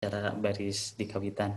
Acara baris di kawitan.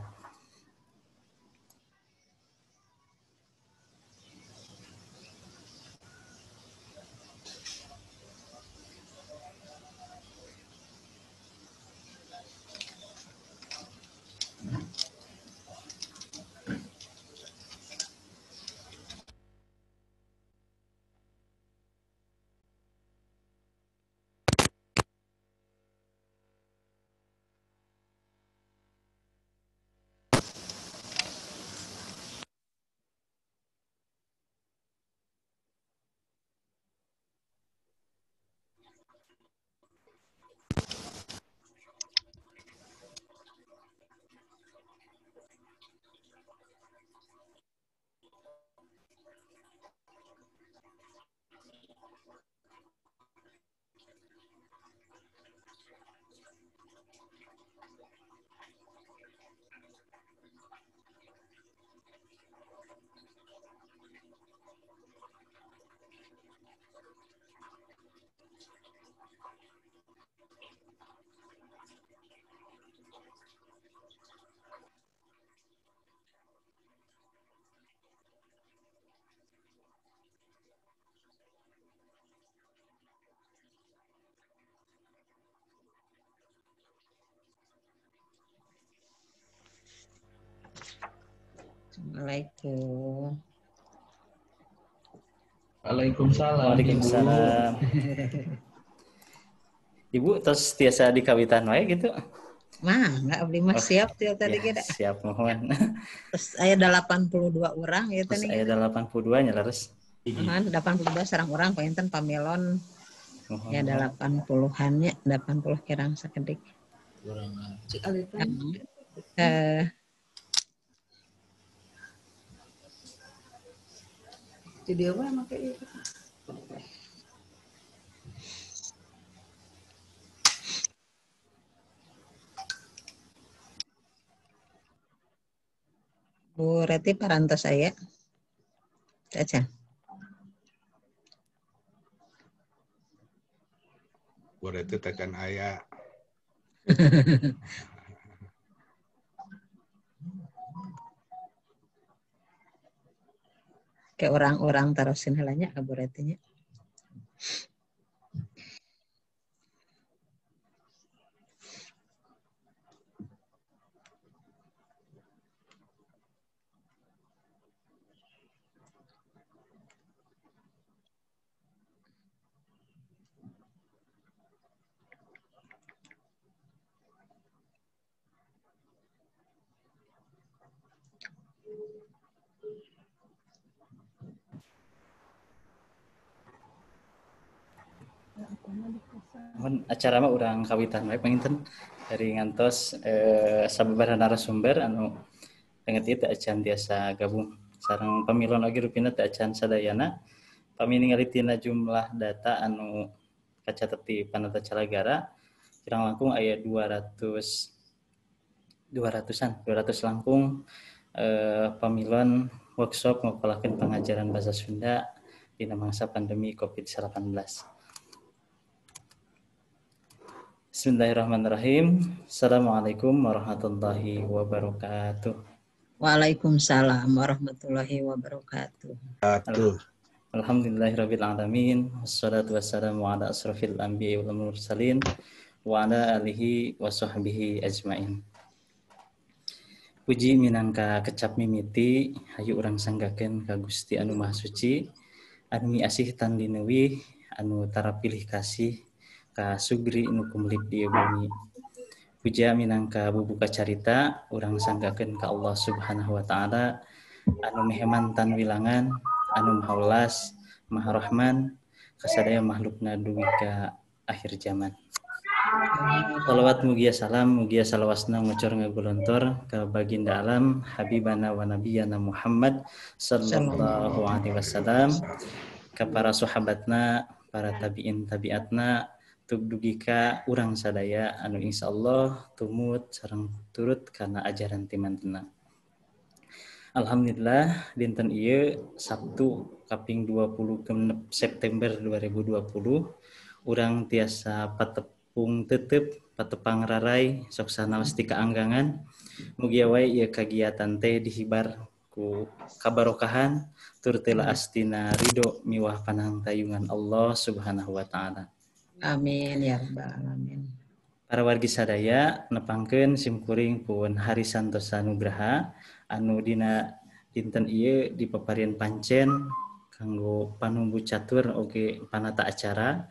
Assalamualaikum. Waalaikumsalam. Waalaikumsalam. Ibu terus tiasa di kawitan wae gitu? Mah, enggak beli mah siap tiap tadi ya, kita. Siap mohon. Terus aya 82 orang ya tadi. Aya 82 nya leres. Mohon 82 sareng urang panginten pamilon. Mohon. Ya 80-an nya, 80 kirang sakedik. Kurang. Jadi apa make ieu? Bu Reti parantos aya. Caca. Bu Reti tekan aya. Kayak orang-orang tarusin helanya ka Bu Retinya. Mohon acara mah urang kawitan wae panginten dari ngantos sababaraha narasumber anu leungeut ieu teu acan tiasa gabung sareng pamilon oge rupina teu acan sadayana. Pami ningali tina jumlah data anu kacatet di Panata Calagara kirang langkung aya 200 langkung pamilon workshop ngokolakeun pengajaran bahasa Sunda dina mangsa pandemi Covid-19. Bismillahirrahmanirrahim. Assalamualaikum warahmatullahi wabarakatuh. Waalaikumsalam warahmatullahi wabarakatuh. Alhamdulillahirabbil alamin. Wassalatu wassalamu ala asrofil anbiya'i wal mursalin wa ala alihi wa sahbihi ajmain. Puji minangka kecap mimiti hayu urang sanggakeun ka Gusti anu Maha Suci, anu miasih tan lineuwih, anu tara pilih kasih ka sugri nu kumlip di bumi. Puja minangka bubuka carita urang sanggakeun ka Allah Subhanahu wa taala anu meheman tan wilangan, anu maha welas, maha rahman, kasadaya makhlukna dugi ka akhir zaman. Salawat mugia salam mugia salawasna ngucur ngagulontor ka baginda alam habibana wa nabiyana Muhammad sallallahu alaihi wasallam, ka para sahabatna, para tabiin tabiatna, dugi ka urang sadaya anu insyaallah tumut sareng turut kana ajaran timantena. Alhamdulillah dinten ieu Sabtu kaping 26 September 2020 urang tiasa Pung tetep patepang rarai sok sanaos ti kaanggangan. Mugia wae ieu kagiatan teh dihibar ku kabarokahan tur teu laas tina ridho miwah panangtayungan Allah Subhanahu wa taala. Amin ya rabbal alamin. Para wargi sadaya nepangkeun simkuring pun Hari Santosa Nugraha anu dina dinten ieu dipaparian pancen kanggo panumbu catur oge panata acara.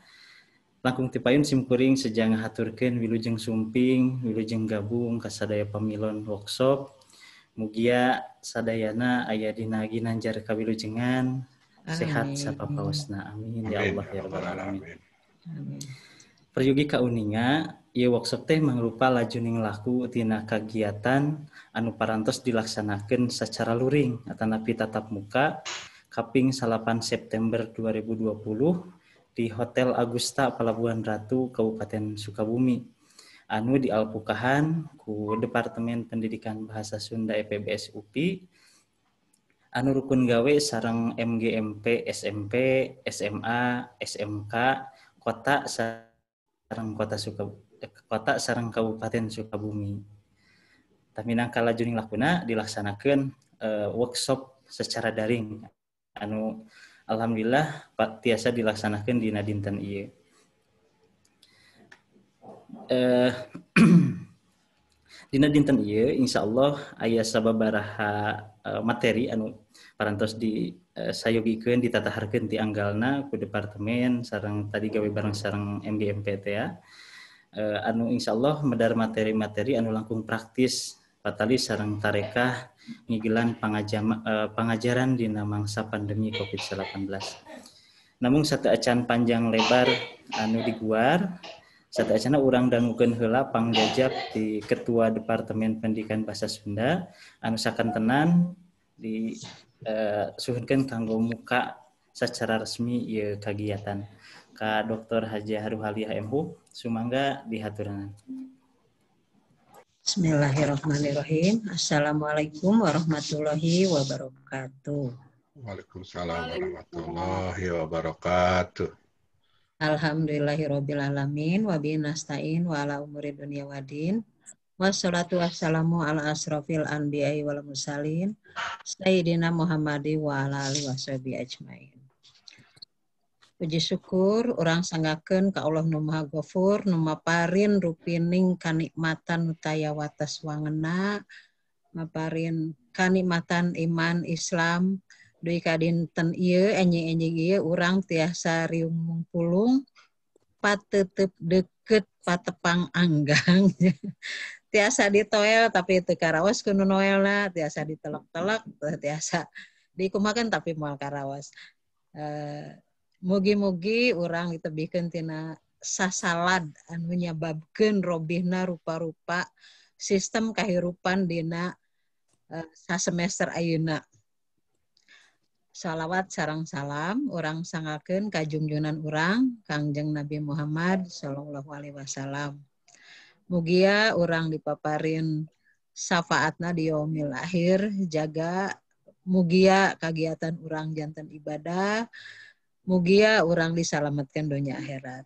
Langkung tipayun simkuring seja ngahaturkeun wilujeng sumping, wilujeng gabung ka sadaya pamilon workshop. Mugia sadayana aya dina ginanjar kawilujengan, sehat sapapaosna. Amin ya Allah ya rabbal alamin. Amin. Peryogi kauninga, ieu workshop teh mangrupa lajuning laku tina kagiatan anu parantos dilaksanakeun sacara luring atanapi tatap muka kaping 8 September 2020 di Hotel Agusta Pelabuhan Ratu Kabupaten Sukabumi anu dialpukahan ku Departemen Pendidikan Bahasa Sunda EPBS UPI anu rukun gawe sareng MGMP SMP SMA SMK kota sareng kota sareng Kabupaten Sukabumi. Minangka lajuning lakuna dilaksanakeun workshop secara daring anu alhamdulillah Pak tiasa dilaksanakeun dina dinten ieu. Dina dinten ieu insyaallah aya sababaraha materi anu parantos di sayogikeun ditataharkeun ti anggalna ku departemen sareng tadi gawe bareng sareng MGMP teh ya. Anu insyaallah medar materi-materi anu langkung praktis patali sareng tarekah ngigelan pangajaran dina mangsa pandemi COVID-19. Namun sateuacan panjang lebar anu diguar, sateuacanna urang dangukeun heula pangjajab di Ketua Departemen Pendidikan Bahasa Sunda anu sakantenan di suhunkeun kanggo muka secara resmi ieu kagiatan. Ka Dr. Haji Ruhaliah MH, sumangga dihaturanan. Bismillahirrahmanirrahim. Assalamualaikum warahmatullahi wabarakatuh. Waalaikumsalam warahmatullahi wabarakatuh. Alhamdulillahirabbil alamin wa bihi nasta'in wa ala umuri dunya waddin. Wassalatu wassalamu ala asrofil anbiya'i wal mursalin sayyidina Muhammadi wa ala alihi washabihi ajmain. Puji syukur urang sanggakeun ka Allah nu Maha Ghafur nu maparin rupining kanikmatan nu taya wates wangena, maparin kanikmatan iman Islam dugi ka dinten ieu enjing-enjing ieu urang tiasa riung mungpulung patetep deket patepang anggang. Tiasa ditoel tapi teu karaos ku nu noelna, tiasa ditelek-telek, tiasa dikumakeun tapi moal karaos. Mugi-mugi urang ditebihkeun tina sasalad anu nyababkeun robihna rupa-rupa sistem kahirupan dina sasemester ayeuna. Salawat sareng salam urang sanggakeun ka junjunan urang Kangjeng Nabi Muhammad sallallahu alaihi wasallam. Mugia urang dipaparin syafaatna di yaumil akhir, jaga mugia kagiatan urang janten ibadah, mugia urang disalametkeun donya akhirat.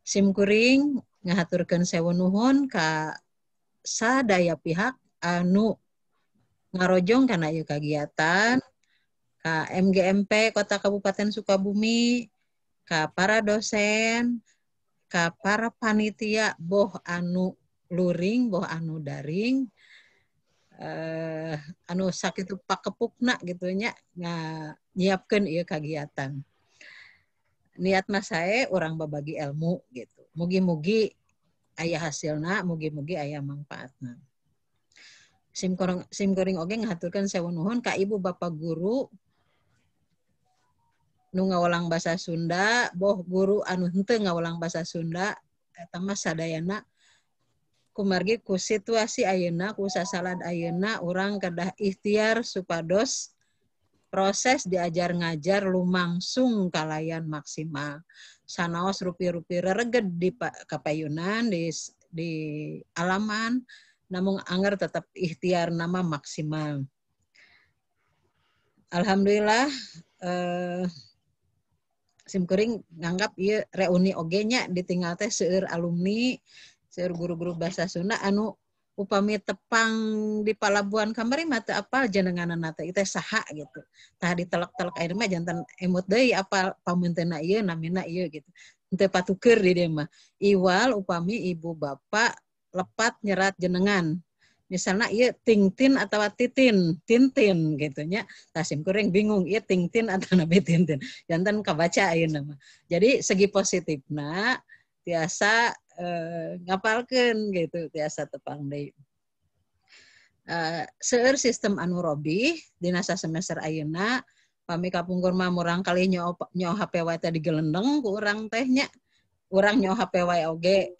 Simkuring ngahaturkeun sewu nuhun ka sadaya pihak anu ngarojong kana ieu kagiatan, ka MGMP Kota Kabupaten Sukabumi, ka para dosen, ka para panitia boh anu luring boh anu daring, anu sakitu pakepukna gitu nya nyiapkeun ieu kagiatan. Niat mah sae urang babagi ilmu gitu. Mugi-mugi aya hasilna, mugi-mugi aya mangfaatna. Simkuring oge ngahaturkeun sewu nuhun ka ibu bapak guru nu ngawalang bahasa Sunda, boh guru anu henteu ngawalang bahasa Sunda, eta mah sadayana kumargi ku situasi ayeuna, ku sasalad ayeuna urang kedah ikhtiar supados proses diajar ngajar lumangsung kalayan maksimal. Sanaos rupi-rupi rereged di kapayunan di alaman, namun anger tetap ikhtiar nama maksimal. Alhamdulillah Simkuring nganggap ieu reuni oge nya ditinggal teh seueur alumni, seueur guru-guru bahasa Sunda anu upami tepang di palabuhan kamari mah teu apal jenenganna teh teh saha gitu. Tah ditelek-telek ayeuna mah janten emut deui apal pamunteuna ieu namina ieu gitu. Henteu patuker di dieu mah. Iwal upami ibu bapak lepat nyerat jenengan. Misalnya ieu tingtin atau titin, tintin gitu nya. Tah simkuring bingung ieu tingtin atau nabi tintin. Janten kabaca ayeuna mah. Jadi segi positifna tiasa ngapalkeun gitu, tiasa tepang deui. Seueur sistem anu robih dina semester ayeuna pami kapungkur mah murang kali nyo HP wae teh digelendeng ku urang teh nya. Urang nyo HP wae oge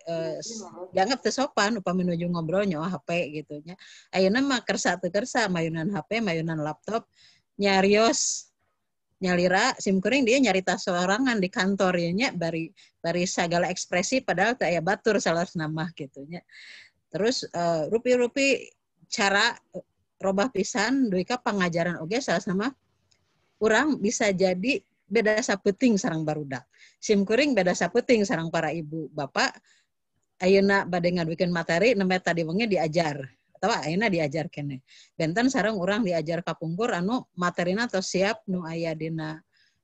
dianggap teu sopan upami nuju ngobrol nyo HP gitu nya. Ayeuna mah kersa teu kersa mayunan HP, mayunan laptop, nyarios nyalira simkuring dia nyarita sorangan di kantor ya nya bari bari sagala ekspresi padahal teu aya batur salah mah gitu nya. Terus rupi-rupi cara robah pisan dugi ka pangajaran oge salah mah urang bisa jadi beda sapeuting sareng barudak. Simkuring beda sapeuting sareng para ibu bapak ayeuna bade ngaduikeun materi nembe tadi wengi diajar atawa ayeuna diajar keneh. Benten sareng urang diajar kapungkur anu materina tos siap nu aya dina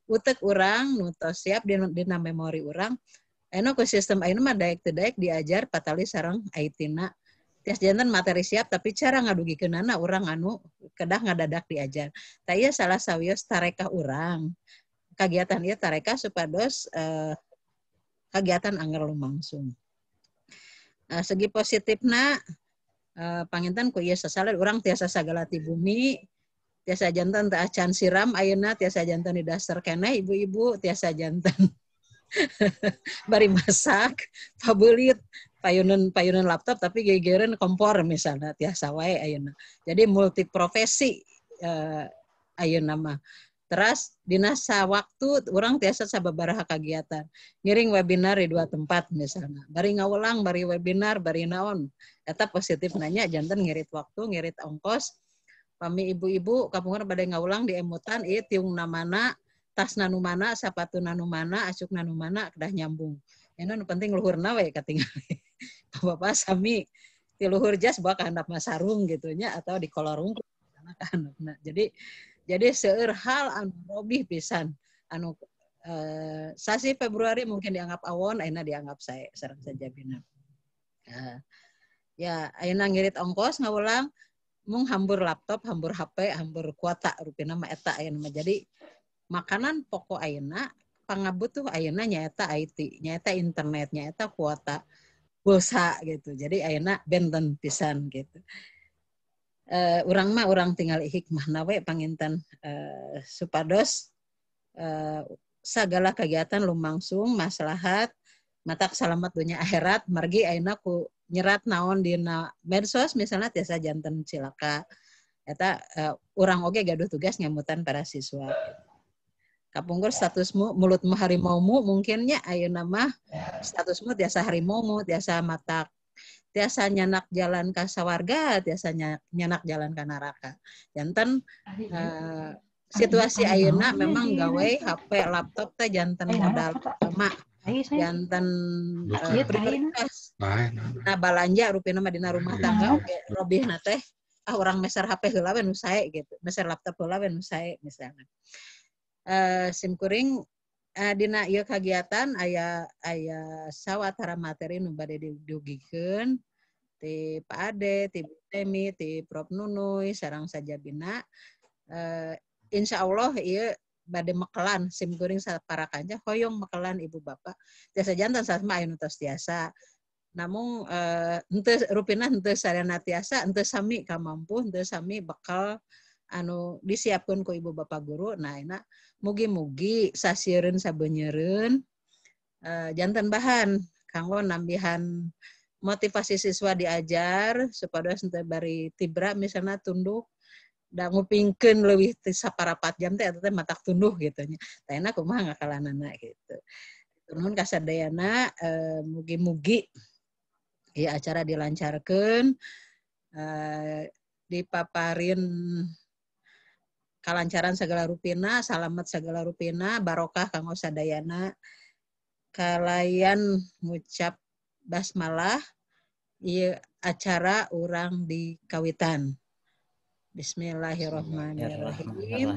utek urang, nu tos siap dina memori urang. Ayeuna ku sistem ayeuna mah daek teu daek diajar patali sareng IT-na. Tias janten materi siap tapi cara ngadugikeunana urang anu kedah ngadadak diajar. Tah ieu salah sawios tarekah urang. Kagiatan ieu tarekah supados kagiatan angger lumangsung. Segi positifna panginten ku ieu sasalad urang tiasa sagala ti bumi, tiasa janten teu acan siram ayeuna, tiasa janten di dasar keneh ibu-ibu, tiasa janten bari masak, pabeulit, payunan laptop tapi gegereun kompor misalnya tiasa wae ayeuna. Jadi multi profesi ayeuna mah. Teras dina sawaktu urang tiasa sababaraha kagiatan. Ngiring webinar di dua tempat misalnya. Bari ngawulang, bari webinar, bari naon. Eta positif nanya janten ngirit waktu, ngirit ongkos. Pami ibu-ibu kapungkur bade ngawulang di emutan ieu tiungna mana, tasna nu mana, sapatuna nu mana, acukna nu mana kedah nyambung. Anu nu penting luhurna we katingali. Bapak sami ti luhur jas bawa ka handap mah sarung gitu nya atau di kolor wungkul ka handapna. Jadi seueur hal anu robih pisan anu sasi Februari mungkin dianggap awon ayeuna dianggap sae sareng sajabina. Ya ayeuna ngirit ongkos ngawulang mung hambur laptop, hambur HP, hambur kuota rupina mah eta ayeuna mah. Jadi makanan pokok ayeuna pangabutuh ayeuna nyaeta IT, nyaeta internet, nyaeta kuota pulsa gitu. Jadi ayeuna benten pisan gitu. Urang mah urang tinggal hikmahna we panginten supados sagala kegiatan lumangsung maslahat matak salamat dunya akhirat margi ayeuna ku nyerat naon dina medsos misalnya tiasa janten cilaka eta urang oge gaduh tugas ngemutan para siswa. Kapungkur statusmu mulutmu harimaumu mungkinnya ayeuna mah statusmu tiasa harimaumu tiasa matak tiasa nyanak jalan ka sawarga, tiasa nyanak jalan ka neraka. Janten situasi ayeuna memang gawe HP, laptop teh janten modal utama, janten prioritas. Nah balanja rupina mah dina rumah tangga oge robihna teh ah urang meser HP heula we nu sae gitu, meser laptop heula we nu sae misalnya. Simkuring dina ieu kagiatan aya sawatara materi nu bade didugikeun ti Pak Ade, ti Bu Temi, ti Prof Nunuy sareng sajabina. Insyaallah ieu bade mekelan simkuring sapara kanca hoyong mekelan ibu bapak. Tiasa janten sasma aya nu tos tiasa. Namung henteu rupina henteu sadayana tiasa, henteu sami kamampu, henteu sami bekal anu disiapkeun ku ibu bapak guru. Nah enak mugi-mugi sasiereun sabeunyereun janten bahan kanggo nambihan motivasi siswa diajar supados henteu bari tibra misalnya tunduk da ngupingkeun leuwih ti saparapat jam teh eta teh matak tunduh gitu nya. Tah enak kumaha ngakalanana gitu. Nuhun ka sadayana mugi-mugi ieu acara dilancarkeun dipaparin Kalancaran segala rupina, salamet segala rupina, barokah kanggo sadayana. Kalayan ngucap basmalah ieu acara urang di kawitan. Bismillahirrahmanirrahim.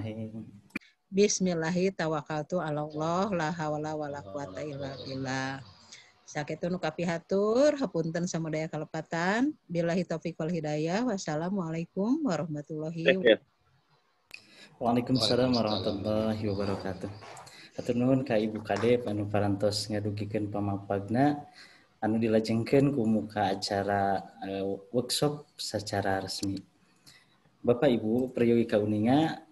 Bismillahi tawakkaltu ala Allah la haula wala quwata illa billah. Sakitu nu kapihatur, hapunten samudaya kalepatan. Billahi taufiq wal hidayah. Wassalamualaikum warahmatullahi wabarakatuh. Waalaikumsalam warahmatullahi wabarakatuh. Hatur nuhun ka Ibu Kadep anu parantos ngadugikeun pamapagna anu dilajengkeun ku muka acara workshop secara resmi. Bapak Ibu peryogi kauninga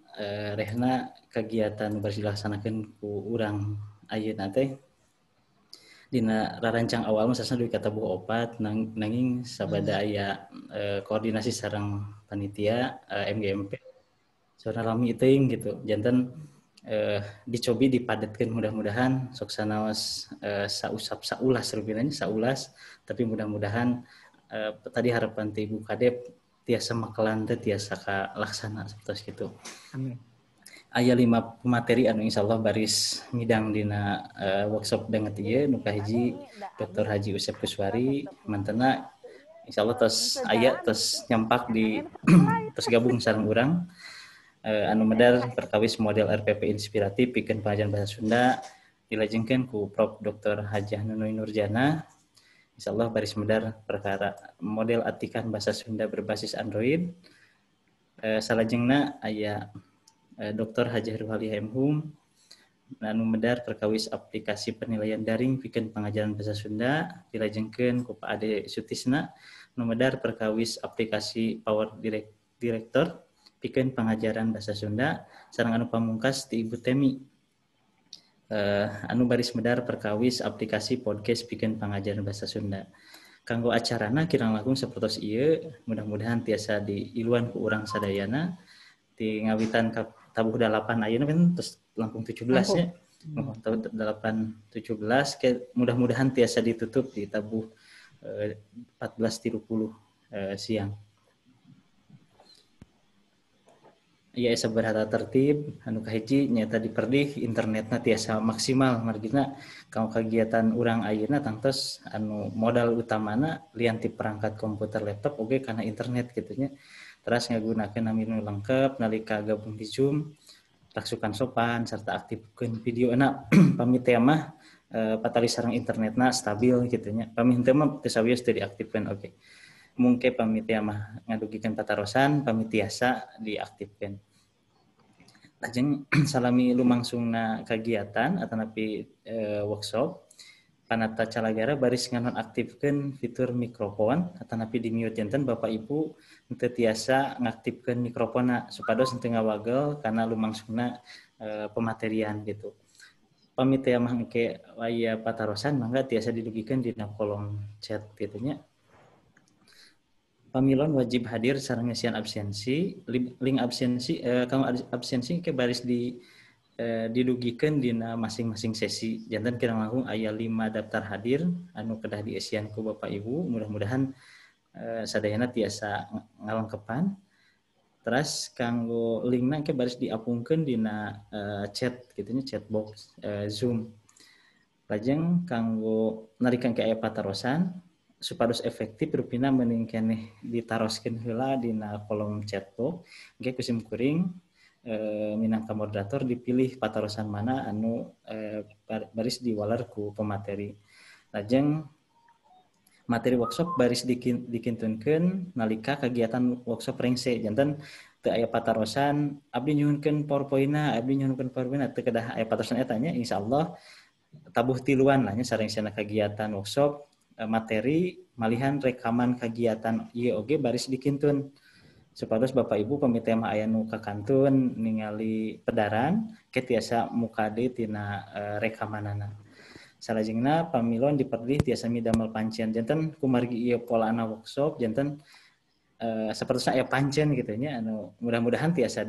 rehna kegiatan nu bari dilaksanakeun ku urang ayeuna teh dina rarancang awal mah sasana dugi ka tabuh 4 nanging sabada aya koordinasi sareng panitia MGMP saurna lami teuing gitu janten dicobi dipadatkeun mudah-mudahan sok sanaos sausap saulas rupina saulas tapi mudah-mudahan tadi harapan ti Ibu Kadep tiasa makelan teh tiasa kalaksana sapertos kitu. Amin. Aya 5 pemateri anu insyaallah baris midang dina workshop danget ieu nu kahiji Dr. Haji Usep Kuswari mantena insyaallah tos aya tos nyampak di tos gabung sareng urang anu medar perkawis model RPP inspiratif pikeun pengajaran bahasa Sunda dilajengkeun ku Prof. Dr. Hajah Nunuy Nurjana insyaallah baris medar perkara model atikan bahasa Sunda berbasis Android salajengna aya Dr. Hajah Ruhali Hemhum anu medar perkawis aplikasi penilaian daring pikeun pengajaran bahasa Sunda dilajengkeun ku Pak Ade Sutisna anu medar perkawis aplikasi Power Director pikeun pengajaran bahasa Sunda sareng anu pamungkas ti Ibu Temi anu baris medar perkawis aplikasi podcast pikeun pengajaran bahasa Sunda. Kanggo acarana kirang langkung sapertos ieu mudah-mudahan tiasa diiluan ku urang sadayana di ngawitan ka tabuh 8 ayeuna kan terus langkung 17 nya. Tabuh 8 17 mudah-mudahan tiasa ditutup di tabuh 14.30 siang. Ya sabaraha tertib anu kahiji nyaeta diperdih internetna tiasa maksimal margina kanggo kegiatan urang ayeuna tangtos anu modal utamana lian ti perangkat komputer laptop oge kana internet kitu nya. Teras ngagunakeun nami nu lengkap nalika gabung di Zoom raksukan sopan serta aktifkeun videona pami teh mah patali sareng internetna stabil kitu nya pami henteu mah teu sawios teu diaktifkeun oge. Mungke pami teh mah ngadugikeun patarosan pami tiasa diaktifkeun. Lajeng salami lumangsungna kagiatan atanapi workshop panata calagara baris nganonaktifkeun fitur mikrofon atanapi di mute janten Bapak Ibu henteu tiasa ngaktifkeun mikrofonna supados henteu ngawagel kana lumangsungna pematerian gitu. Pami teh mah engke aya patarosan mangga tiasa didugikeun dina kolom chat kitu nya. Pamilon wajib hadir sareng ngesian absensi, link absensi kanggo absensi ke baris di didugikeun dina masing-masing sesi. Janten kirang langkung aya 5 daftar hadir anu kedah diesian ku Bapak Ibu, mudah-mudahan sadayana tiasa ngalengkepan. Teras kanggo linkna ke baris diapungkeun dina chat kitu nya chat box Zoom. Lajeng kanggo narikan ke aya patarosan supados efektif rupina mending keneh ditaroskeun heula dina kolom chat box engke ku sim kuring minangka moderator dipilih patarosan mana anu baris diwaler ku pemateri. Lajeng materi workshop baris dikintunkeun nalika kegiatan workshop rengse janten teu aya patarosan abdi nyuhunkeun PowerPoint-na abdi nyuhunkeun PowerPoint-na teu kedah aya patarosan eta nya insyaallah tabuh tiluan lah nya sarengsena kegiatan workshop materi malihan rekaman kegiatan ieu oge baris dikintun supados Bapak Ibu pami teh mah aya nu kakantun ningali pedaran ke tiasa muka deui tina rekamanana. Salajengna pamilon diperdih tiasa midamel pancen janten kumargi ieu polana workshop janten sapertosna aya pancen kitu nya anu mudah-mudahan tiasa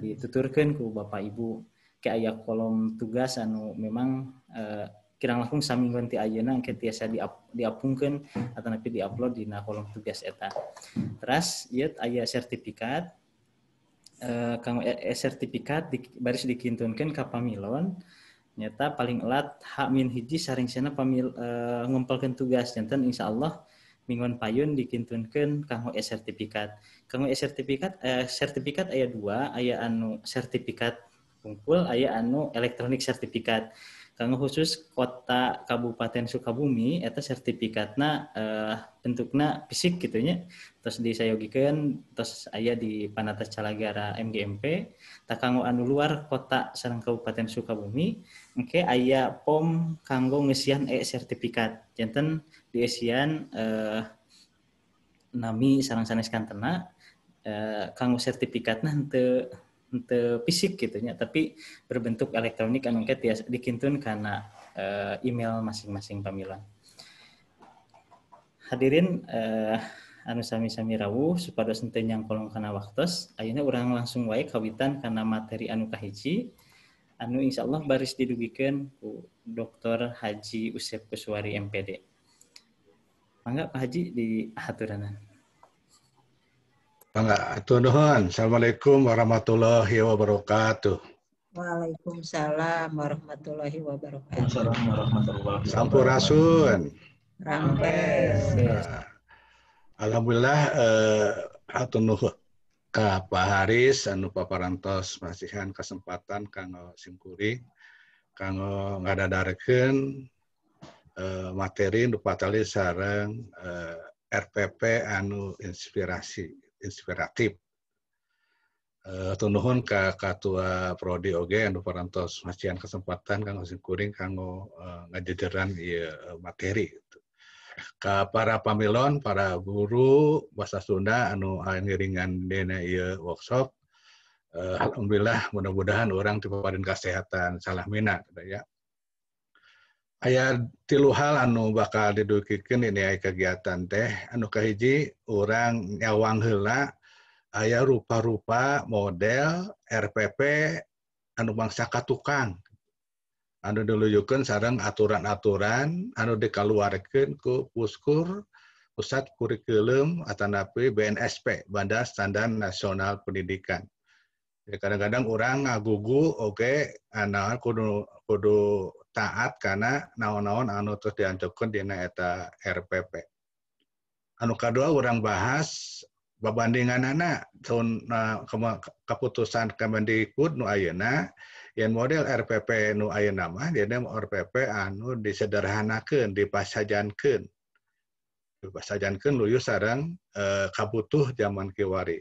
dituturkeun ku Bapak Ibu ke aya kolom tugas anu memang kirang langkung samingguan ti ayeuna engke tiasa diapungkeun atanapi diupload dina kolom tugas eta. Teras ieu aya sertifikat Kanggo e-sertifikat baris dikintunkeun ka pamilon nyata paling elat H-1 saringsena pamil ngumpulkeun tugas janten insyaallah minggon payun dikintunkeun kanggo e-sertifikat. Kanggo e-sertifikat sertifikat aya 2, aya anu sertifikat kumpul, aya anu elektronik sertifikat. Kanggo khusus kota Kabupaten Sukabumi eta sertifikatna bentukna fisik gitu nya, terus disayogikeun terus aya di Panata Calagara MGMP. Tah kanggo anu luar kota sareng Kabupaten Sukabumi engke aya pom kanggo ngeusian e-sertifikat. Janten diesian nami sareng sanes kantena kanggo sertifikatna henteu fisik gitu nya, tapi berbentuk elektronik anu engke tiasa dikintun kana email masing-masing pamilan. Hadirin anu sami-sami rawuh supados henteu nyangkolong kana waktos, ayeuna urang langsung wae kawitan kana materi anu kahiji anu insyaallah baris didugikeun ku Dr. Haji Usep Kuswari MPD. Mangga Pak Haji di haturanan. Mangga, atur nuhun. Assalamualaikum warahmatullahi wabarakatuh. Waalaikumsalam warahmatullahi wabarakatuh. Waalaikumsalam warahmatullahi wabarakatuh. Sampurasun. Rampes. Nah, alhamdulillah atur nuhun ka Pak Haris anu paparantos masihan kesempatan kanggo simkuring kanggo ngadadarekeun materi nu patali sareng RPP anu inspiratif. Nuhun ka Katua Prodi oge anu parantos masihan kesempatan kanggo simkuring kanggo ngajejeran ieu materi. Ka para pamilon, para guru bahasa Sunda anu ngiringan dina ieu workshop, alhamdulillah mudah-mudahan orang dipaparin kesehatan salamina gitu ya. Aya 3 hal anu bakal didugikeun ini aya kegiatan teh. Anu kahiji urang nyawang heula aya rupa-rupa model RPP anu bangsa katukang anu diluyukeun sareng aturan-aturan anu dikaluarkeun ku Puskur Pusat Kurikulum atanapi BNSP Badan Standar Nasional Pendidikan. Jadi kadang-kadang orang ngagugu oke anu kudu taat karena naon-naon anu terus dianjurkeun dina eta RPP. Anu kadua urang bahas babandinganana tahun keputusan Kemendikbud nu ayeuna yen model RPP nu ayeuna mah dina RPP anu disederhanakeun, dipasajankeun. Dipasajankeun luyuh sareng kabutuh zaman kiwari.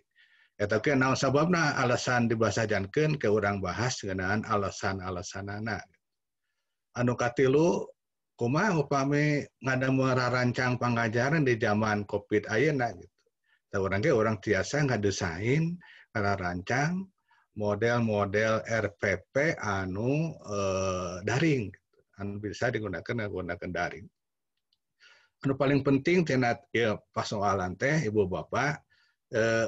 Eta ge naon sababna alasan dibasajankeun ke urang bahas ngeunaan alasan-alasanana. Anu katilu kumaha upami ngadamel rarancang pangajaran di zaman Covid ayeuna gitu. Tah urang ge urang tiasa ngadesain ngarancang model-model RPP anu daring anu bisa digunakan menggunakan daring. Anu paling penting tina ieu pasoalan teh Ibu Bapak,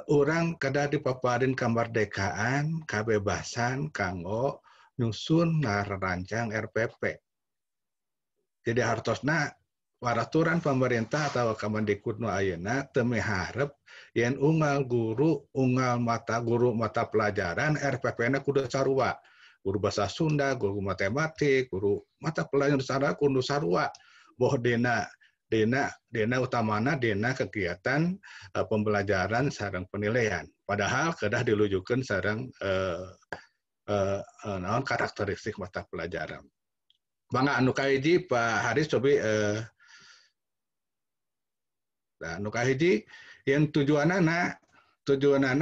urang kedah dipaparin kemerdekaan, kebebasan kanggo nyusun ngarancang RPP. Jadi hartosna peraturan pemerintah atau Kemendikbud nu ayeuna teu miharep yen unggal guru unggal mata guru mata pelajaran RPP-na kudu sarua. Guru bahasa Sunda, guru matematik, guru mata pelajaran sarua kudu sarua. Boh dina dina dina utamana dina kegiatan pembelajaran sareng penilaian. Padahal kedah dilujukeun sareng naon karakteristik mata pelajaran. Mangga anu kahiji Pak Haris cobi nah anu kahiji yang tujuanana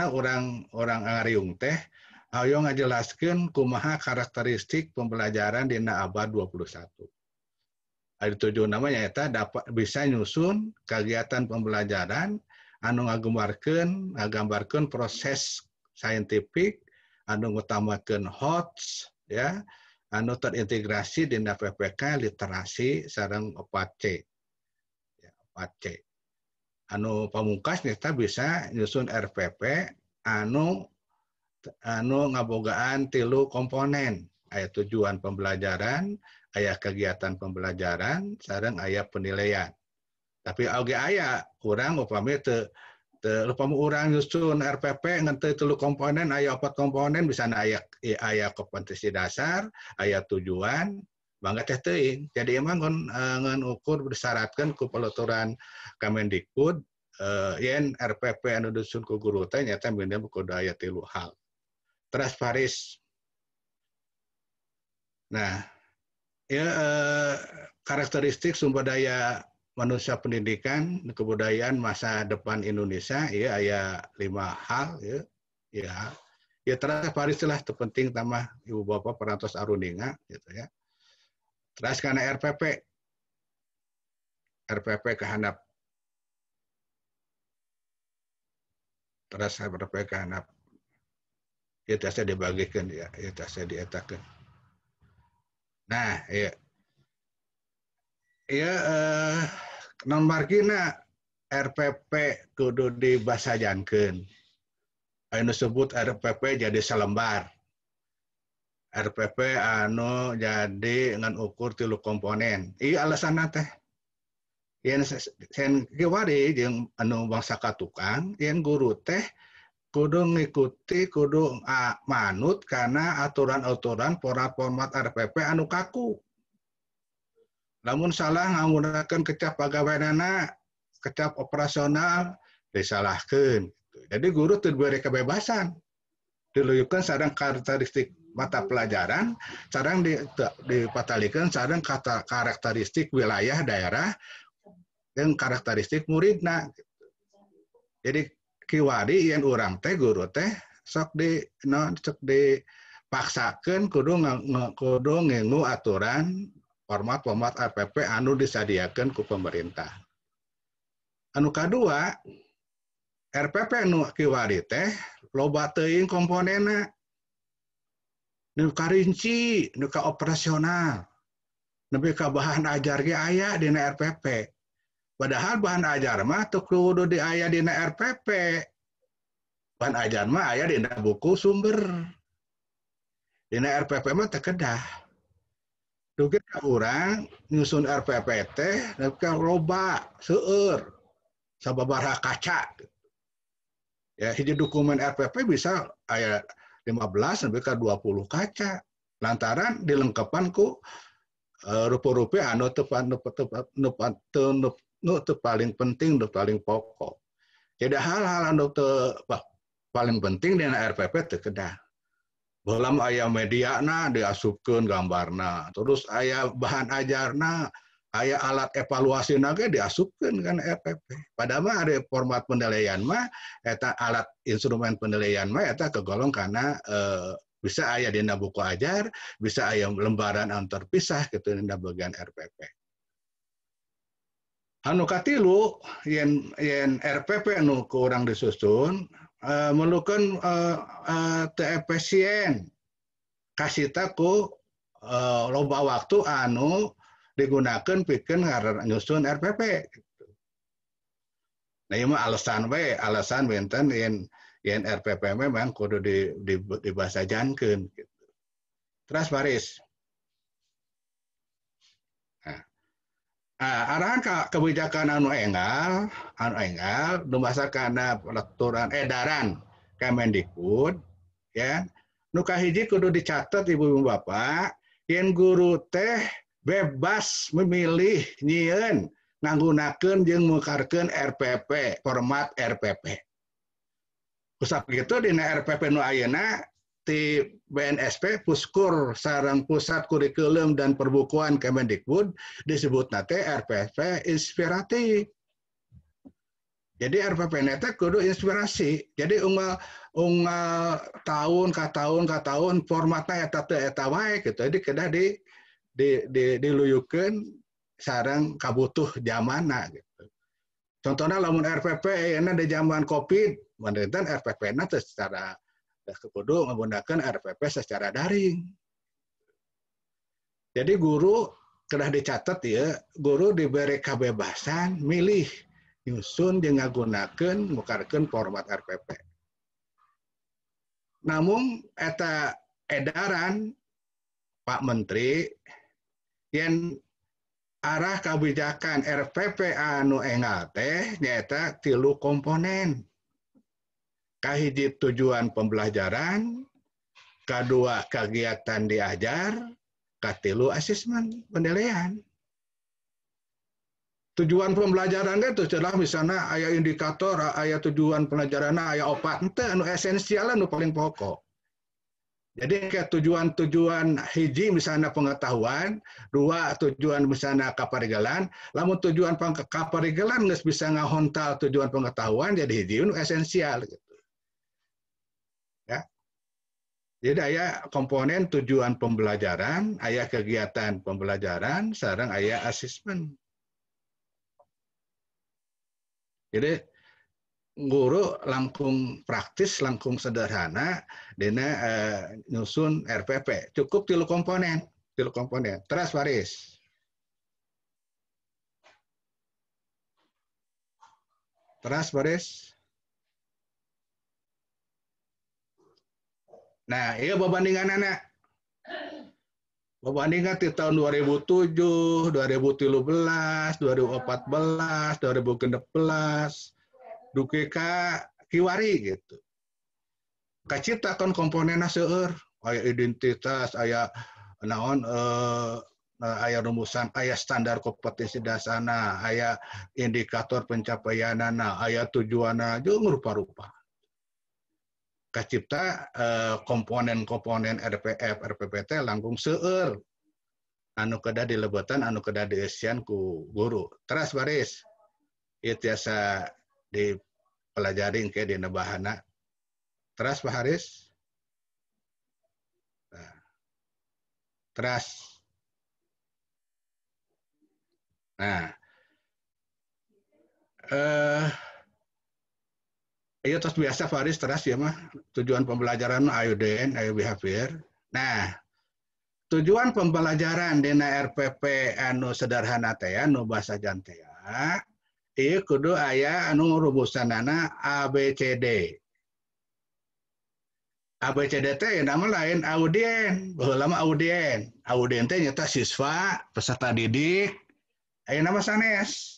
orang ngariung teh ayo ngajelaskeun kumaha karakteristik pembelajaran dina abad 21. Ada tujuan namanya eta dapat bisa nyusun kegiatan pembelajaran anu ngagambarkeun proses saintifik anu ngutamakeun HOTS ya anu terintegrasi dina PPK literasi sareng 4C. Ya, 4C. Anu pamungkas nyata bisa nyusun RPP anu ngabogaan 3 komponen, aya tujuan pembelajaran, aya kegiatan pembelajaran, sareng aya penilaian. Tapi oge aya urang upami teu Teu upami urang nyusun RPP ngan teu 3 komponen, aya 4 komponen, bisa aya kompetensi dasar, aya tujuan, bangga teh teuing. Jadi emang ngan ukur disyaratkeun ku peluturan Kemendikbud yen RPP anu disusun ku guru teh nyata minimal kudu aya 3 hal. Teras Paris. Nah, ya karakteristik sumber daya manusia pendidikan kebudayaan masa depan Indonesia ya aya 5 hal ya. Ya, ya teras Paris lah terpenting tambah ibu bapak perantos aruninga gitu ya. Teras karena RPP. RPP kehandap. Teras RPP kehandap. Ya tiasa dibagikan ya, ya tiasa dietakeun. Nah, ya. Ya non margina RPP kudu dibasajankeun. Anu sebut RPP jadi selembar. RPP anu jadi ngan ukur 3 komponen. Iya alasanna teh. Yen sen kiwari jeung anu bangsa katukang, yen guru teh kudu ngikuti kudu manut karena aturan-aturan format RPP anu kaku. Namun salah nganggunakeun kecap pagaweanana, kecap operasional disalahkeun. Jadi guru teu diberi kebebasan. Diluyukeun sareng karakteristik mata pelajaran, sareng dipatalikeun sareng karakteristik wilayah daerah dan karakteristik muridna. Jadi kiwari yen urang teh guru teh sok di no, sok dipaksakeun kudu ngingu aturan format-format RPP anu disadiakeun ku pemerintah. Anu kadua, RPP anu kiwari teh loba teuing komponenna. Nu karinci, nu ka operasional. Nepi ka bahan ajar ge aya dina RPP. Padahal bahan ajar mah teu kudu di aya dina RPP. Bahan ajar mah aya dina buku sumber. Dina RPP mah teu kedah. Dugi ka urang nyusun RPP teh nepi ka loba seueur sababaraha kaca. Ya hiji dokumen RPP bisa aya 15 sampai ke 20 kaca. Lantaran dilengkapan ku rupa-rupa anu teu paling penting, nu paling pokok. Jadi hal-hal anu teu paling penting dina RPP teu kedah. Baheula aya mediana diasupkeun gambarna, terus aya bahan ajarna, aya alat evaluasina ge diasupkeun kana RPP. Padahal mah ada format penilaian mah eta alat instrumen penilaian mah eta kegolong kana bisa aya dina buku ajar, bisa aya lembaran anu terpisah kitu dina bagian RPP. Anu katilu yen RPP anu ku urang disusun memerlukan teu efisien kasita ku loba waktu anu digunakan pikeun nyusun RPP gitu. Nah ieu mah alasan we, alasan benten yen RPP memang kudu dibasajankeun gitu. Teras Paris. Nah, arahan kebijakan anu enggal dumasar kana peraturan edaran Kemendikbud ya. Nu kahiji kudu dicatat ibu-ibu bapak yen guru teh bebas memilih nyieun nganggunakeun jeung mukarkeun RPP, format RPP. Kusab kitu dina RPP nu ayeuna ti BNSP Puskur sareng Pusat Kurikulum dan Perbukuan Kemendikbud disebutna teh RPP inspiratif. Jadi RPP teh kudu inspirasi. Jadi unggal tahun ka tahun ka tahun formatna eta teh eta wae gitu. Jadi kedah diluyukeun sareng kabutuh zamanna gitu. Contohna lamun RPP ayeuna di zaman Covid, meureun RPP-na teh secara kudu menggunakan RPP secara daring. Jadi guru kedah dicatat ya, guru diberi kebebasan milih nyusun jeung ngagunakeun mukarkeun format RPP. Namun eta edaran Pak Menteri yen arah kebijakan RPP anu enggal teh nyaeta 3 komponen. Kahiji tujuan pembelajaran, kadua kegiatan diajar, katilu asesmen penilaian. Tujuan pembelajaran itu jelas misalnya aya indikator, aya tujuan pembelajaran, aya opat, ente anu esensial anu paling pokok. Jadi kayak tujuan-tujuan hiji misalnya pengetahuan, dua tujuan misalnya kaparigelan, lamun tujuan kaparigelan geus bisa ngahontal tujuan pengetahuan jadi hiji anu esensial gitu. Ya. Jadi aya komponen tujuan pembelajaran, aya kegiatan pembelajaran, sareng aya asesmen. Jadi guru langkung praktis, langkung sederhana, dina nyusun RPP. Cukup tilu komponen, tilu komponen. Teras baris. Teras baris. Nah, iya perbandingan anak. Perbandingan di tahun 2007, 2013, 2014, 2016, dugi ka kiwari gitu. Kaciptakan komponenna seueur, aya identitas, aya naon aya rumusan, aya standar kompetensi dasarna, aya indikator pencapaianana, aya tujuanna, jeung rupa-rupa. Kacipta komponen-komponen RPF, RPPT langkung seueur anu kedah dilebetan, anu kedah dieusian ku guru. Teras baris, ieu tiasa dipelajari engke dina bahana. Teras Pak Haris. Nah. Teras. Nah. Iya terus biasa Pak Haris teras ya mah tujuan pembelajaran ayo den, ayo behavior. Nah, tujuan pembelajaran dina RPP anu sederhana teh anu bahasa jantea, ieu kudu aya anu rumusanana A B C D. A B C D teh nama lain audien, baheula mah audien. Audien teh nyata siswa, peserta didik, aya nama sanes.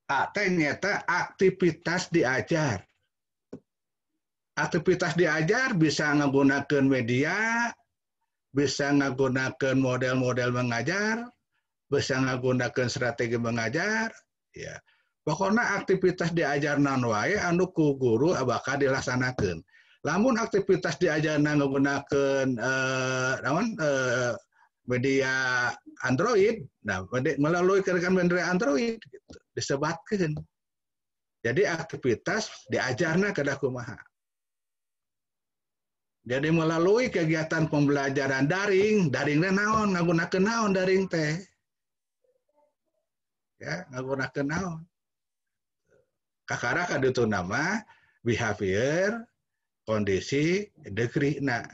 A teh nyata aktivitas diajar. Aktivitas diajar bisa menggunakan media, bisa menggunakan model-model mengajar, bisa menggunakan strategi mengajar, ya. Pokoknya aktivitas diajar naon wae anu ku guru bakal dilaksanakeun. Lamun aktivitas diajar menggunakan media Android, nah melalui gerakan media Android gitu, disebatkeun. Jadi aktivitas diajarna kedah kumaha. Jadi melalui kegiatan pembelajaran daring, daringnya naon, ngagunakeun naon daring teh. Ya, ngagunakeun naon. Kakara kaditu nama behavior kondisi degree na.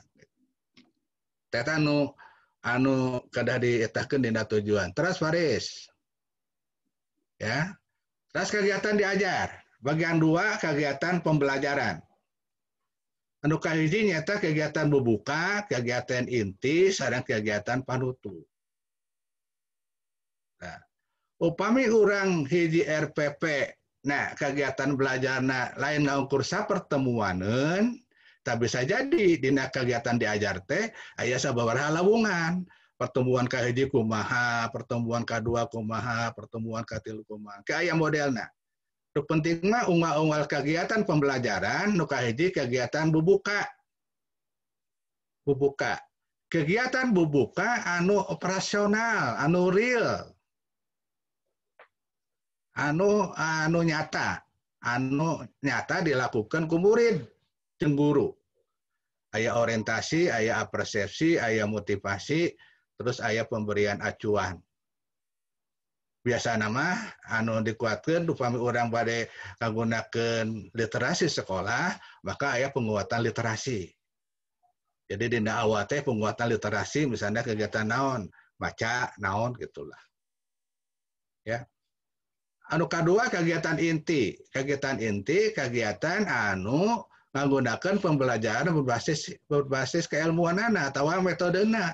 Teta anu anu kedah dietahkeun dina tujuan. Teras Faris. Ya. Teras kegiatan diajar. Bagian 2 kegiatan pembelajaran. Anu kahiji nyata kegiatan bubuka, kegiatan inti, sareng kegiatan panutup. Nah, upami urang hiji RPP, nah kegiatan belajarna lain ngaukur sapertemuaneun, tak bisa jadi dina kegiatan diajar teh aya sababaraha lawungan. Pertemuan kahiji kumaha, pertemuan kadua kumaha, pertemuan katilu kumaha. Ke aya modelna. Nu penting mah unggal-unggal kegiatan pembelajaran nu kahiji kegiatan bubuka. Bubuka. Kegiatan bubuka anu operasional, anu real. Anu anu nyata, anu nyata dilakukan ku murid jeung guru. Aya orientasi, aya apersepsi, aya motivasi, terus aya pemberian acuan. Biasa nama anu dikuatkeun upami urang bade ngagunakeun literasi sekolah, maka aya penguatan literasi. Jadi dina awal teh penguatan literasi misalnya kegiatan naon, maca naon gitulah. Ya. Anu kadua kegiatan inti, kegiatan anu menggunakan pembelajaran berbasis keilmuanana atawa metodena.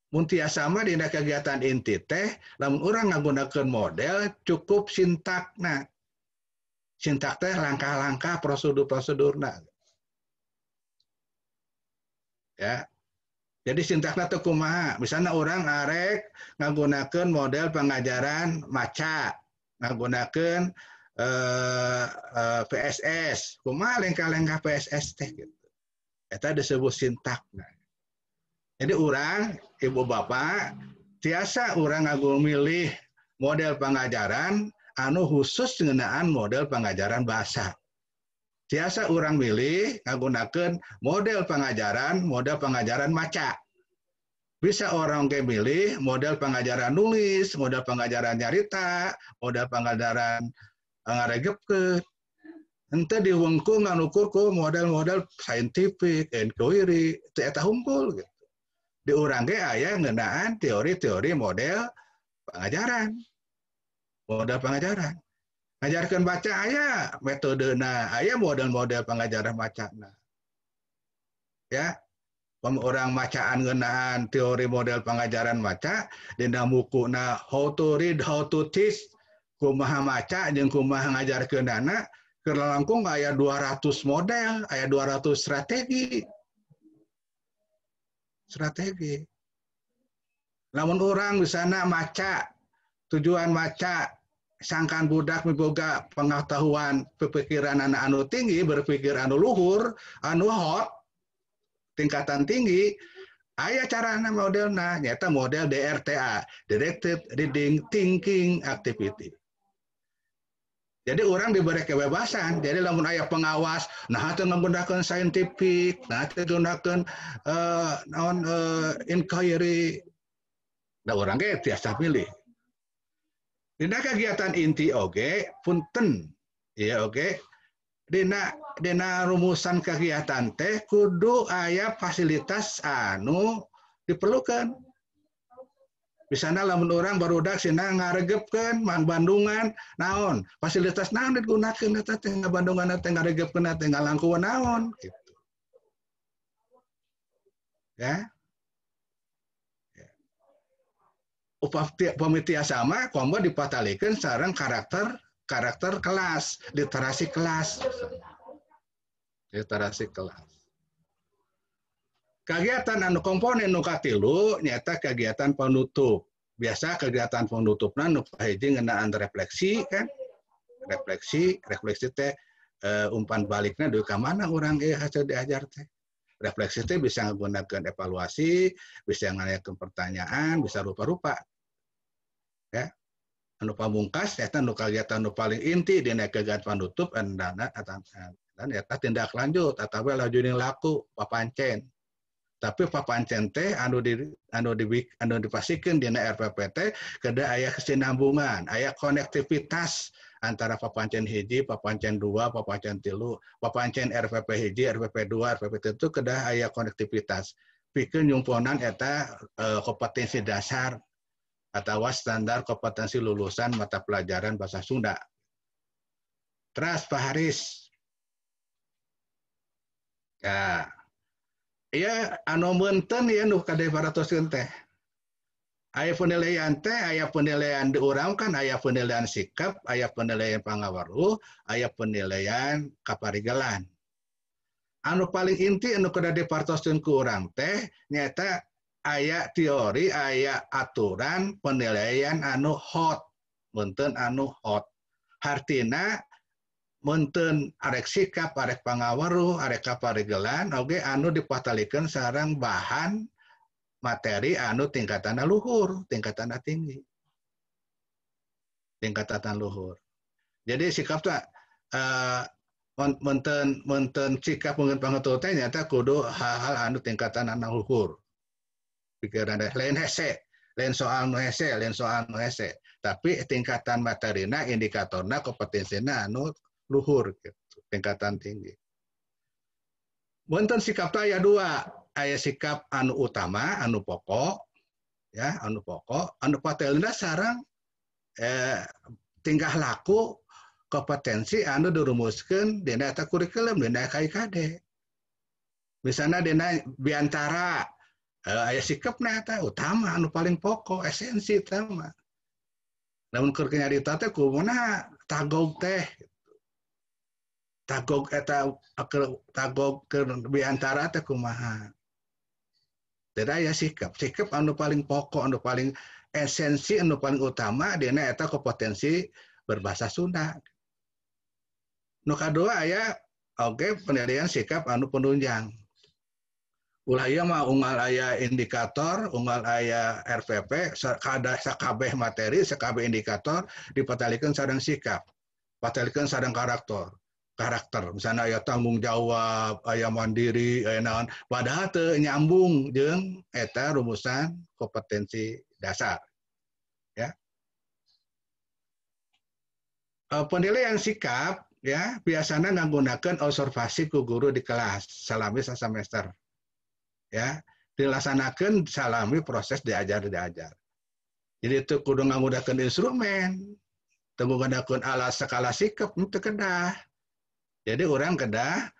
Mun tiasa mah dina kegiatan inti teh lamun urang ngagunakeun model cukup sintakna. Sintak teh langkah-langkah prosedur-prosedurna. Ya. Jadi sintakna teh kumaha? Misalnya orang arek ngagunakeun model pengajaran maca, ngagunakeun PSS. Kumaha lengkah-lengkah PSS teh gitu. Eta disebut sintakna. Jadi orang, ibu bapak, tiasa orang ngagu milih model pengajaran anu khusus ngeunaan model pengajaran bahasa. Tiasa orang milih ngagunakeun model pengajaran maca. Bisa orang ge milih model pengajaran nulis, model pengajaran nyarita, model pengajaran ngaregepkeun. Henteu diwengku nganukur ku model-model scientific, inquiry, teu eta hungkul gitu. Di urang ge aya ngeunaan teori-teori model pengajaran. Model pengajaran. Ngajarkeun baca aya metodena, aya model-model pengajaran bacana. Ya. Orang macaan ngeunaan teori model pengajaran maca dina bukuna How to Read, How to Teach, kumaha maca jeung kumaha ngajarkeunana, keur langkung aya 200 model, aya 200 strategi. Strategi. Lamun orang misalnya maca, tujuan maca sangkan budak miboga pengetahuan pikiran anak anu tinggi, berpikir anu luhur, anu hot, tingkatan tinggi, aya carana modelna nyata model DRTA, Directed Reading Thinking Activity. Jadi orang diberi kebebasan. Jadi lamun aya pengawas, nah teu nggunakeun scientific, nah teu nggunakeun inquiry. Nah orang ge tiasa pilih. Dina kegiatan inti oge punten. Ya oge. Dina rumusan kegiatan teh kudu aya fasilitas anu diperlukan. Misalnya lamun orang barudak sina ngaregepkeun mang Bandungan naon, fasilitas naon digunakeun eta teh Bandungan teh ngaregepkeun teh ngalangkuan naon gitu. Ya. Upami tiasa mah komo dipatalikeun sareng karakter kelas, literasi kelas. Literasi kelas. Kegiatan anu komponen nu katilu nyata kegiatan penutup. Biasa kegiatan penutupna nu kahiji ngeunaan refleksi kan. Refleksi, refleksi teh umpan balikna deui ka mana urang hasil diajar teh. Refleksi teh bisa menggunakan evaluasi, bisa ngayakeun pertanyaan, bisa rupa-rupa. Ya. Anu pamungkas eta nu kegiatan nu paling inti dina kegiatan penutup endana dan eta tindak lanjut atawa lajuning laku papancen. Tapi papancen teh anu dipasikeun dina RPP teh kedah aya kesinambungan, aya konektivitas antara papancen hiji, papancen dua, papancen tilu, papancen RPP hiji, RPP dua, RPP tilu kedah aya konektivitas. Pikeun nyumponan eta kompetensi dasar atau standar kompetensi lulusan mata pelajaran bahasa Sunda. Terus Pak Haris. Ya. Iya anu meunteun ya nu kade paratoskeun teh. Aya penilaian teh, aya penilaian di urang kan aya penilaian sikap, aya penilaian pangaweruh, aya penilaian kaparigelan. Anu paling inti anu kudu dipartoskeun ku urang teh nyaeta aya teori, aya aturan penilaian anu hot, meunteun anu hot. Hartina meunteun arek sikap, arek pangaweruh, arek kaparigelan oge anu dipatalikeun sareng bahan materi anu tingkatanna luhur, tingkatanna tinggi. Tingkatan luhur. Jadi sikap teh meunteun sikap mungkin pangetu teh nyata kudu hal-hal anu tingkatan anu luhur. Pikiran lain hese, lain soal nu hese, lain soal nu hese. Tapi tingkatan materina, indikatorna, kompetensina anu luhur gitu, tingkatan tinggi. Wonten sikap teh aya dua, aya sikap anu utama, anu pokok, ya, anu pokok, anu patelna sareng tingkah laku kompetensi anu dirumuskeun dina eta kurikulum, dina KIKD. Misalnya dina biantara aya sikapna eta utama anu paling pokok, esensi utama. Lamun keur nyarita teh kumaha tagog teh. Tagog eta tagog keur biantara teh kumaha. Teu aya sikap. Sikap anu paling pokok, anu paling esensi, anu paling utama dina eta kompetensi berbahasa Sunda. Nu kadua aya oge penilaian sikap anu penunjang. Ulah ieu mah unggal aya indikator, unggal aya RPP, sakabeh materi, sakabeh indikator dipatalikeun sareng sikap, patalikeun sareng karakter. Karakter, misalnya aya tanggung jawab, aya mandiri, aya naon, padahal teu nyambung jeung eta rumusan kompetensi dasar. Ya. Penilaian sikap ya biasanya nggunakeun observasi ku guru di kelas salami sasemester. Ya, dilaksanakeun salami proses diajar-diajar. Jadi itu kudu nggunakeun instrumen, teu nggunakeun alat skala sikap teu kedah. Jadi orang kedah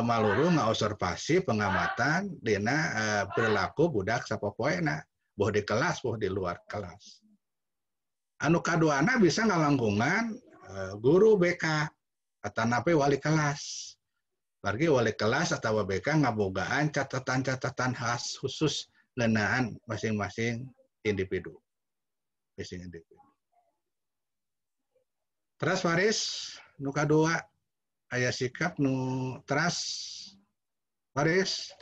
maluru ngaobservasi pengamatan dina perilaku budak sapopoena, boh di kelas boh di luar kelas. Anu kaduana bisa ngalangkungan guru BK atanapi wali kelas. Margi wali kelas atau BK ngabogaan catatan-catatan khas khusus ngeunaan masing-masing individu. Masing individu. Teras Faris nu kadua aya sikap nu teras Faris.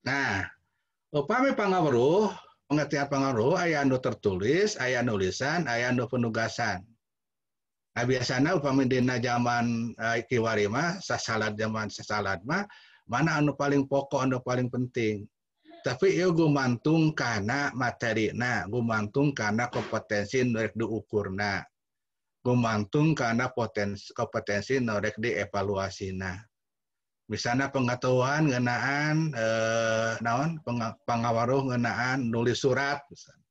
Nah, upami pangaweruh, pengertian pangaweruh aya anu tertulis, aya anu lisan, aya anu penugasan. Nah, biasana upami dina zaman kiwari mah, sasalad zaman sasalad mah, mana anu paling pokok, anu paling penting. Tapi ieu gumantung kana materina, gumantung kana kompetensi nu rek diukurna. Gumantung kana potensi kompetensi nu rek dievaluasina. Misalnya pengetahuan ngeunaan naon pangawaruh ngeunaan nulis surat misalnya.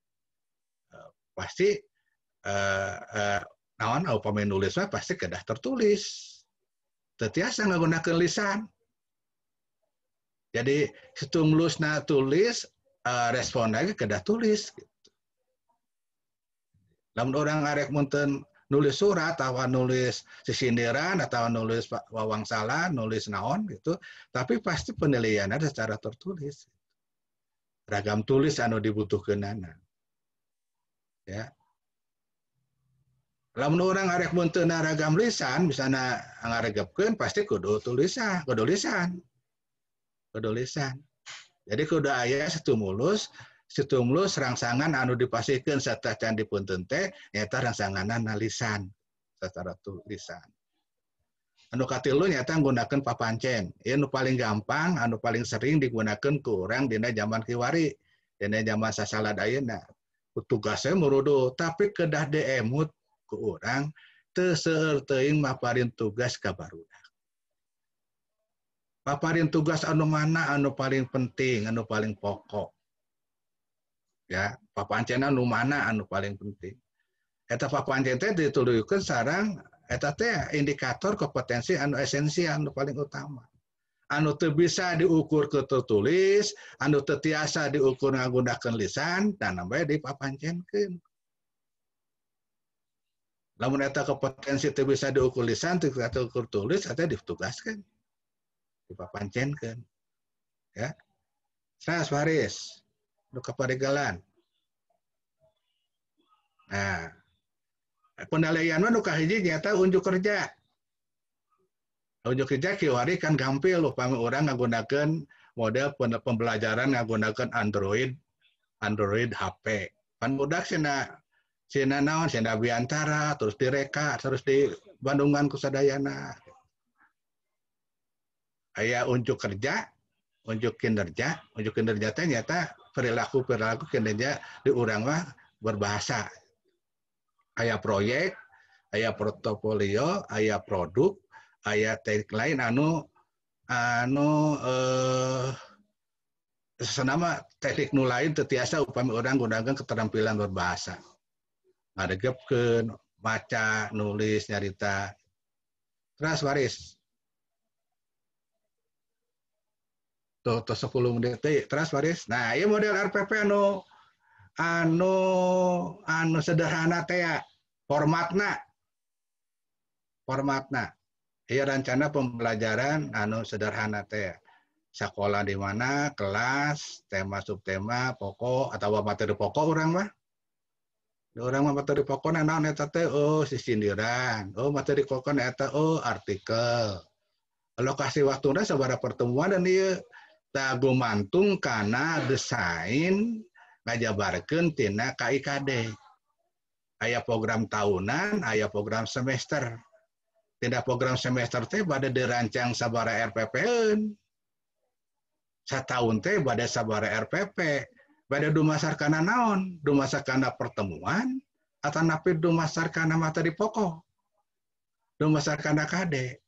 Pasti naon upami nulis mah pasti kedah tertulis. Teu tiasa ngagunakeun lisan. Jadi stumlusna tulis, respon lagi kedah tulis gitu. Lamun orang arek munten nulis surat atau nulis sisindiran atau nulis wawangsalan, nulis naon gitu, tapi pasti penilaiannya secara tertulis. Ragam tulis anu dibutuhkeunana. Ya. Lamun orang arek munteuna ragam lisan, misalnya ngaregepkeun pasti kudu tulisan, kudu lisan. Kudu lisan. Jadi kudu aya stimulus rangsangan anu dipasihkeun serta can dipunten teh nyaeta rangsanganna lisan secara tulisan. Anu katilu nyaeta nggunakeun papancen. Ieu nu paling gampang, anu paling sering digunakeun ku urang dina zaman kiwari, dina zaman sasalad ayeuna. Tugasnya murudu, tapi kedah diemut ku urang teu seueur teuing maparin tugas ka barudak. Paparin tugas anu mana anu paling penting, anu paling pokok. Ya, papancen anu mana anu paling penting. Eta papancen teh dituluykeun sareng eta teh indikator kompetensi anu esensial anu paling utama. Anu teu bisa diukur ke tertulis, anu teu tiasa diukur ngagunakeun lisan, dan bae dipapancenkeun. Lamun eta kompetensi teu bisa diukur lisan, teu bisa diukur tulis, eta ditugaskeun. Dipapancenkeun. Ya. Saras Faris. Nu kaparigalan. Nah, penilaian mah nu kahiji nyata unjuk kerja. Unjuk kerja kiwari kan gampil upami urang ngagunakeun model pembelajaran ngagunakeun Android HP. Pan budak cenah naon cenah biantara terus direka terus di Bandungan ku sadayana. Aya unjuk kerja, unjuk kinerja teh nyata perilaku kinerja di urang mah berbahasa. Aya proyek, aya portofolio, aya produk, aya teknik lain anu senama teknik nu lain teu tiasa upami urang gunakeun keterampilan berbahasa. Ngaregepkeun, maca, nulis, nyarita. Terus Waris. Tuh 10 menit deui. Terus Waris. Nah, ieu model RPP anu sederhana teh ya, formatna. Formatna. Ieu rencana pembelajaran anu sederhana teh. Sekolah di mana, kelas, tema subtema, pokok atau materi pokok urang mah. Urang mah materi pokokna naon eta teh? Oh, sisindiran. Oh, materi pokokna eta oh artikel. Lokasi waktuna sabaraha pertemuan dan ieu tah gumantung kana desain ngajabarkeun tina KIKD. Aya program tahunan, aya program semester. Tina program semester teh bade dirancang sabaraha RPP-eun. Sataun teh bade sabaraha RPP. Bade dumasar kana naon? Dumasar kana pertemuan atanapi dumasar kana materi pokok. Dumasar kana KD.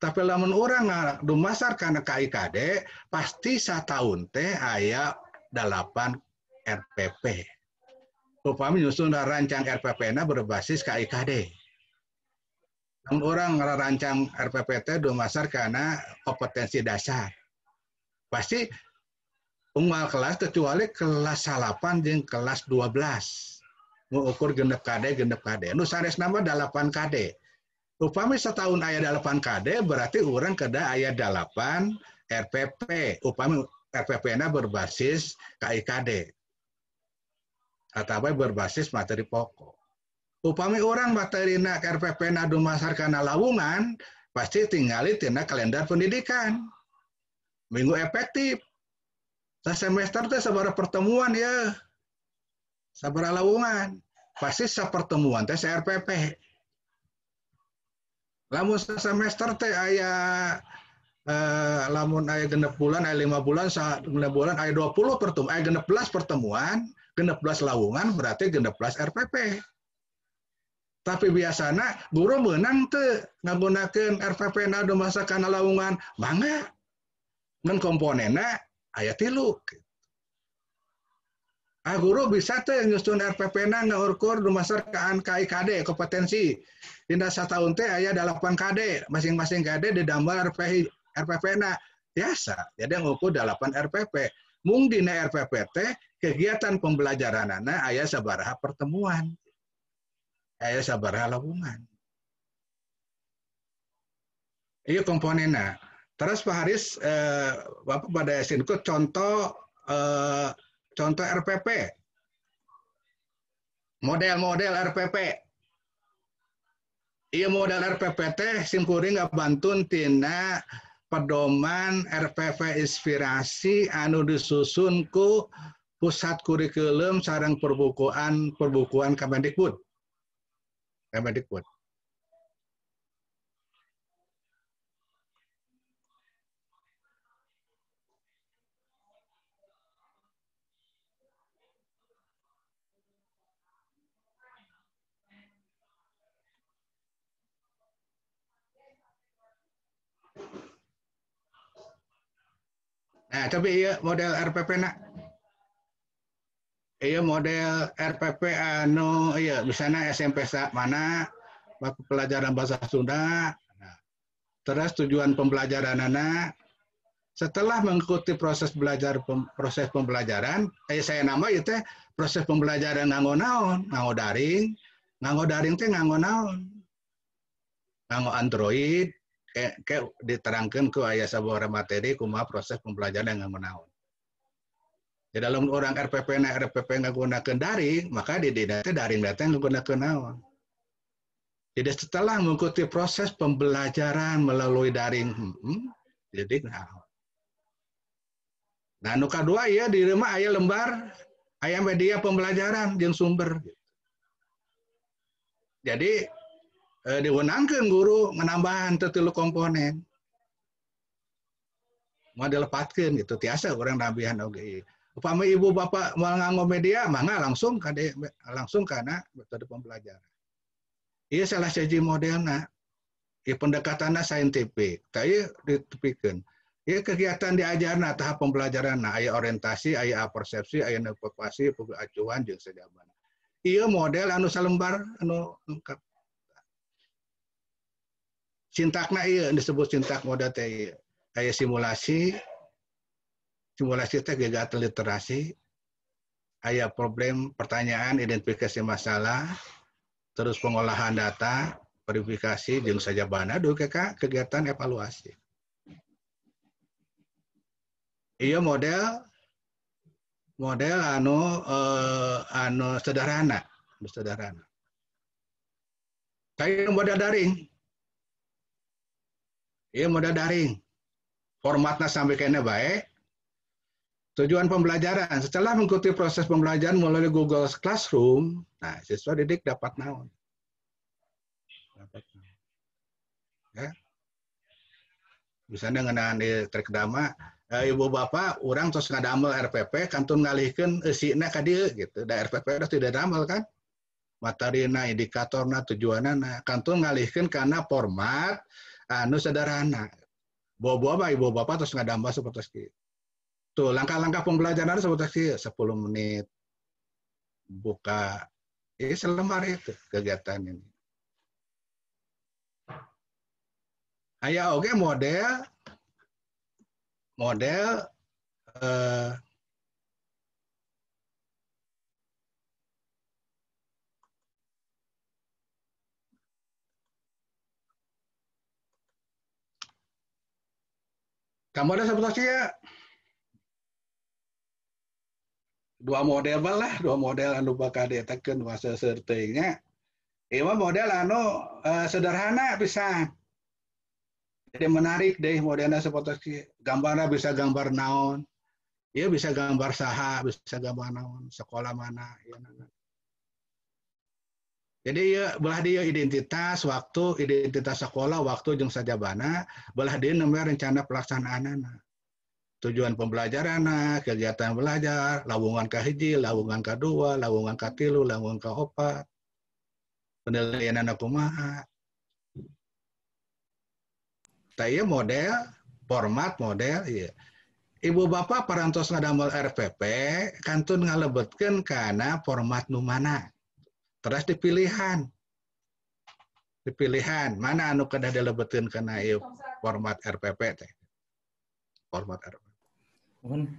Tapi lamun urang dumasar kana KIKD pasti sataun teh aya 8 RPP. Upami nyusun rancang RPP-na berbasis KIKD. Lamun urang ngarancang RPP teh dumasar kana kompetensi dasar. Pasti unggal kelas kecuali kelas 8 jeung kelas 12. Ngukur genep KD genep KD. Nu sanesna mah 8 KD. Upami setahun aya 8 KD berarti urang kedah aya 8 RPP. Upami RPP-na berbasis KIKD. Atau berbasis materi pokok. Upami urang materina RPP-na dumasar kana lawungan, pasti tinggali tina kalender pendidikan. Minggu efektif. Semester teh sabaraha pertemuan ya. Sabaraha lawungan. Pasti sapertemuan teh RPP. Lamun semester teh aya lamun aya 6 bulan, aya 5 bulan, 9 bulan, aya 20 pertemuan, aya 16 pertemuan, 16 lawungan berarti 16 RPP. Tapi biasana guru meunang teu ngagunakeun RPP na dumasar kana lawungan, mangga. Ngan komponenna aya 3. Ah guru bisa teh nyusun RPP na ngukur dumasar ka KIKD kompetensi. Dina sataun teh aya 8 KD, masing-masing KD didamel RPP na biasa. Jadi ngukur 8 RPP. Mung dina RPP teh kegiatan pembelajaranana aya sabaraha pertemuan. Aya sabaraha lawungan. Ieu komponenna. Terus Pak Haris Bapak pada sinku contoh contoh RPP. Model-model RPP. Iya model RPP teh simkuring ngabantun tina pedoman RPP inspirasi anu disusun ku Pusat Kurikulum sareng Perbukuan Perbukuan Kemendikbud. Kemendikbud. Nah, tapi iya model RPP nak. Iya model RPP anu iya misalnya SMP mana pelajaran bahasa Sunda. Nah, terus tujuan pembelajaran anak setelah mengikuti proses belajar proses pembelajaran, saya nama itu proses pembelajaran nganggo naon, nganggo daring teh nganggo naon. Nganggo Android. Kayak diterangkan ke ayah sabaraha materi kumaha proses pembelajaran yang naon. Di dalam orang RPP na RPP ngagunakeun daring, maka di dina teh daring teh ngagunakeun naon. Jadi setelah mengikuti proses pembelajaran melalui daring, jadi naon. Nah, nu kadua ya di rumah aya lembar, aya media pembelajaran jeung sumber. Jadi diwenangkeun guru menambahan 3 komponen. Mau dilepatkeun gitu tiasa urang nambihan oge. Upami ibu bapak moal nganggo media mangga langsung kade langsung kana metode pembelajaran. Ieu salah siji modelna. Ieu pendekatanna saintifik. Tah ieu ditepikeun. Ieu kegiatan diajarna tahap pembelajaranna aya orientasi, aya persepsi, aya evaluasi, acuan jeung sajabana. Ieu model anu salembar anu lengkap. Sintakna ieu disebut sintak model teh ieu. Aya simulasi, simulasi teh kegiatan literasi, aya problem pertanyaan, identifikasi masalah, terus pengolahan data, Verifikasi jeung sajabana dugi ka kegiatan evaluasi. Ieu model model anu anu sederhana, anu sederhana. Kayak model daring. Ieu model daring. Formatnya sampai kene baik. Tujuan pembelajaran, setelah mengikuti proses pembelajaran melalui Google Classroom, nah siswa didik dapat naon? Dapat naon. Ya. Misalnya ngeunaan di trek dama, ibu bapak urang terus ngadamel RPP kantun ngalihkeun eusina ka dieu gitu. Da RPP udah tidak damel kan? Materina, indikatorna, tujuanna, kantun ngalihkeun kana format anu sederhana. Bobo mah ibu bapak terus ngadamel seperti kieu. Tuh, langkah-langkah pembelajaran seperti 10 menit buka ini selembar itu kegiatan ini. Aya oge model model kamu ada seperti ya dua model lah, dua model anu bakal dietakeun masa seueur nya. Ieu mah model anu sederhana pisan. Jadi menarik deh modelnya seperti gambarnya bisa gambar naon. Ieu bisa gambar saha, bisa gambar naon, sekolah mana, ya. Jadi ieu belah dieu identitas waktu, identitas sekolah, waktu jeung sajabana, belah dieu namanya rencana pelaksanaanana. Tujuan pembelajaran, kegiatan belajar, lawungan kahiji, lawungan kadua, lawungan katilu, lawungan kaopat, penilaian anak kumaha. Tah ieu model, format model, iya. Ibu bapak parantos ngadamel RPP, kantun ngalebetkeun kana format nu mana. Terus dipilihan. Dipilihan, mana anu kedah dilebetkeun kana ieu format RPP teh. Format RPP.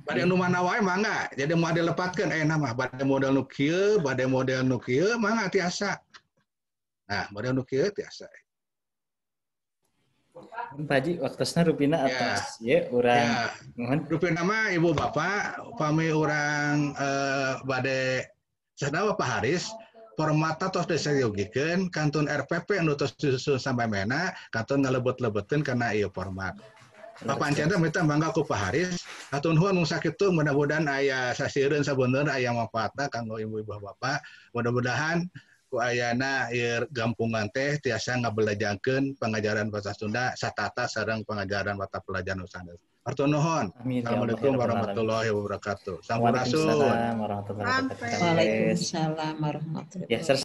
Bade nu mana wae mangga, jadi moal dilepatkeun aya mah bade model nu kieu, bade model nu kieu mangga tiasa. Nah, model nu kieu tiasa. Pak Haji, waktosna rupina atas ya urang. Ya. Rupina mah ibu bapak pami urang bade sanawa Pak Haris formatna tos disayogikeun kantun RPP anu tos disusun sampai mena kantun ngalebet-lebetkeun kana ieu format. Pak Pancen minta mangga ku Pak Haris hatur nuhun mung sakitu mudah-mudahan aya sasieureun sabenerna aya manfaatna kanggo ibu-ibu bapak mudah-mudahan ku ayana ieu gampungan teh tiasa ngabelajangkeun pengajaran bahasa Sunda satata sareng pengajaran mata pelajaran sanes. Hatur nuhun. Assalamualaikum warahmatullahi wabarakatuh. Sampurasun. Waalaikumsalam warahmatullahi wabarakatuh. Waalaikumsalam warahmatullahi wabarakatuh.